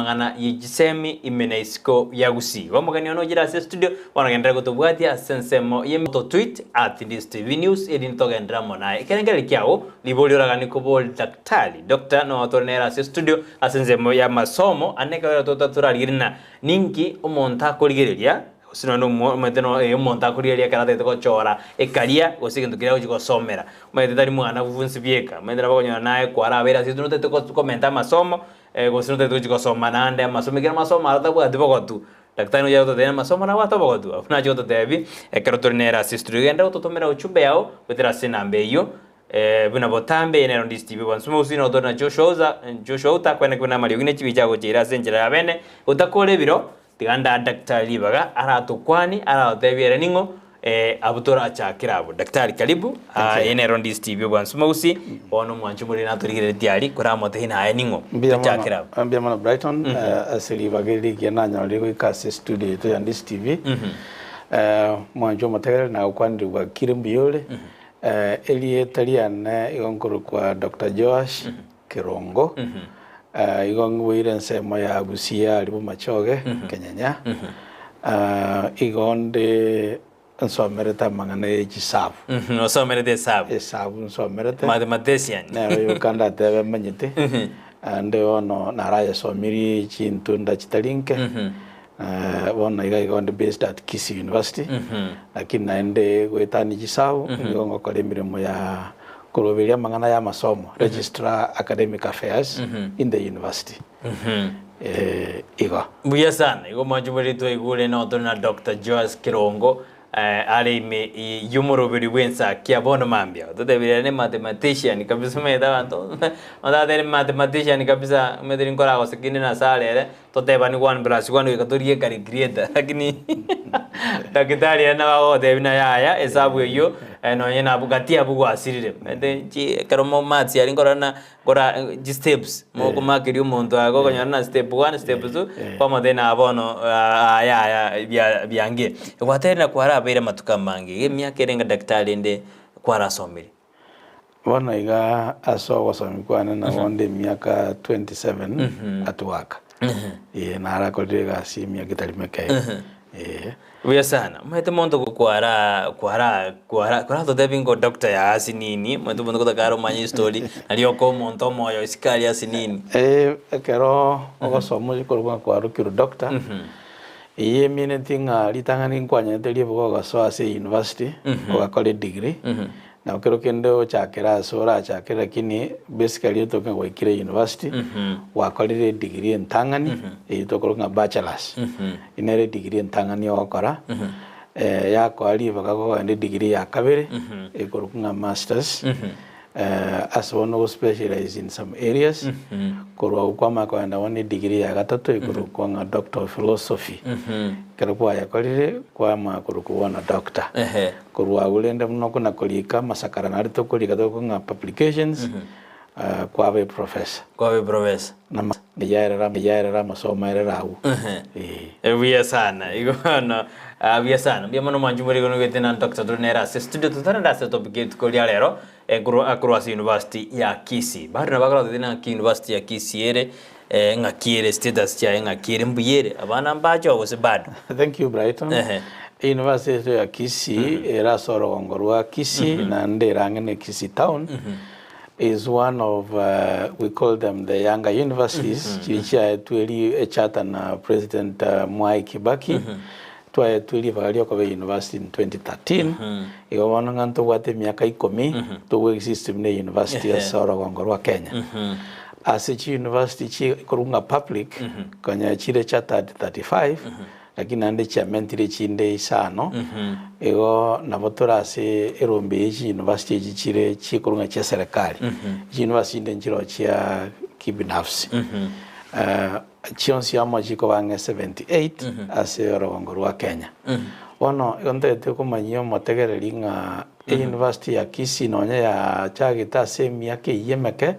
Amang'ana ye chisemi ime na isiko ya Gusii. Omogeni one ochire ase estudio bono genderera gotobwatia ase ensemo ye to tweet at DSTV News erinde togenderere amo naye. Ekerengererio kiago riborio oraganie kobori Daktari, Doctor, noyo tore nere ase estudio ase ensemo ya amasomo ande ekero torarigereria ng'a ninki omonto akorigereria gose nonye na omanyete no omonto akorigereria ekero atagete gochora ekaria gose egento keria agochia gosomera. Omanyete tari mwana bwonsi bieka, omanyete nabo okonyora naye kwarabeire ase intwe notagete komenta amasomo Gose notagete gochia gosoma naende amasomo, ekero amasomo aro atabwati bogotu, daktari nonya agototebia amasomo nabwate obogotu, abwo nache gototebia ekero tore nere ase estudio. Genda gototomera ujumbe yao goetera ase enamba eyio buna botambe eye nero Ndisi TV bonsi mogusii nigo tore na Joshua Uza, Joshua Outa kweneki buna amariogi ne chibicha agocha ere ase enchera ya bene, gotakora ebiro Tiga ndaa daktari ribaga aratokwanie aragotebie ere ning'o abwo torachakere abwo. Daktari karibu, eye nero Ndisi TV obwansu mogusi, bono omwanchi omoriri natorigereretie aria koramotebie naye ning'o, Mbuya mono, tochakere abwo. mbuya mono Brighton ase ribaga eri rigiya nanyorire goika ase estudio yaito ya Ndisi TV. Mwanchi omotegereri nagokwanire bwakire mbuya ore. Erieta riane igo nkorokwa Doctor Joash Kerongo, igo ng'iboire ensemo ya Gusii aria Bomachoge, Kenyenya. Igo nde nsomerete amang'ana ye chisabu. Osomerete esabu. Esabu nsomerete. Mathematician. Nero yoka ndatebe manyete. Ande bono narayesomirie chintunda chitari nke. Bono iga igo ndi based at Kisii University, lakini naende goetania chisabu nigo ngokora emeremo ya koroberia amang'ana ya amasomo, Registrar Academic Affairs in the university. Igo. Mbuya sana. Igo mwanche bore twaigure noo tore na Doctor Joas Kirongo are ime y'omoroberi bw'ensakia bono mambia. Ototebirie ere ne mathematician kabisa omanyete abanto otatebe mathematician kabisa omanyete rinkoragosa kende nasare ere totebani one plus one goika torigie ecalculator lakini daktari ere nabo agogotebia buna yaya esabu eywo nonye nabwo gati abwo gwasirire. Omanyete chi ekero mo maths aria nkorora buna kora chisteps mokomakeria omonto ake okonyora na step one step two kwamotebia na bono aya aya bia biangire. Gwatebire na kwarabeire amatuko amange iga emiaka ere enga daktari rende kwarasomire. Bono iga ase ogosomia kwane nabo nde emiaka 27 at work. Ee narakorire egasi emiaka etari meke iga. Ee. Buya sana, omanyete monto kwara kwara kwara koratotebie ngo doctor ya asinini, omanyete omonto gotaka are omanye history, nario okoa omonto omoyo isiko aria asinini. Ekero ogosoma oche korwa ng'a kwarokirwe doctor, eyio emineti ng'a ritang'ani nkwanyete ribuga ogasoa ase university, ogakora edegree, Nabo kero kende ochakere ase orachakere lakini basically otoke ng'a gwaikire university, gwakorire edegree entang'ani eyio tokoroka ng'a bachelors. Eyio nere edegree entang'ani ogokora, yakoa ribaga kogenda edegree ya kabere, ekorokwa ng'a masters, ase bono ogo specialize in some areas, korwa abwo kwamanya kogenda bono edegree ya gatato ekorokwa ng'a doctor of philosophy. Ekero kwayekorire, kwamanya korokwa bono doctor. Korwa agwo rende buna okona korika amasakara nare tokorika tokong'a ng'a publications, kwaba eprofessor. Kwaba eprofessor. Nama yaerera yaerera amasomo aerere agwo. Eeh. Buya sana. Igo bono buya sana. Mbuya mono mwanchi more igo nogete na Doctor tore nere ase studio totarende ase topic ye rituko ria rero korwa korwa ase university ya Kisii. Bado nabo bakorotebia naki university ya Kisii ere ng'aki ere status chiaye ng'aki ere mbuya ere abana mbache oo gose bado? Thank you Brighton. University yaito ya Kisii ere ase orogongo rwa Kisii naende ere ang'e na Kisii town is one of we call them the younger universities chiria chiaetwe ri echarter na President Mwai Kibaki twaetwe ribaga riokoba university in 2013 igo bono ng'a ntobwate emiaka ikomi togo exist buna university ase orogongo rwa Kenya. Ase chiuniversity chikorwa ng'a public konya chire chartered 35 lakini naende chiamentire chinde isano igo nabo tore ase erombe ye chiuniversity echi chire chikorwa ng'a chia serikali. Chiuniversity chinde nchiroo chia kibinafsi chionsi amo chikoba ang'e 78 ase orogongo rwa Kenya. Bono igo ntagete komanyia omotegereri ng'a Eyunivasiti ya Kisii nonya yachagete ase emiaka eyio emeke.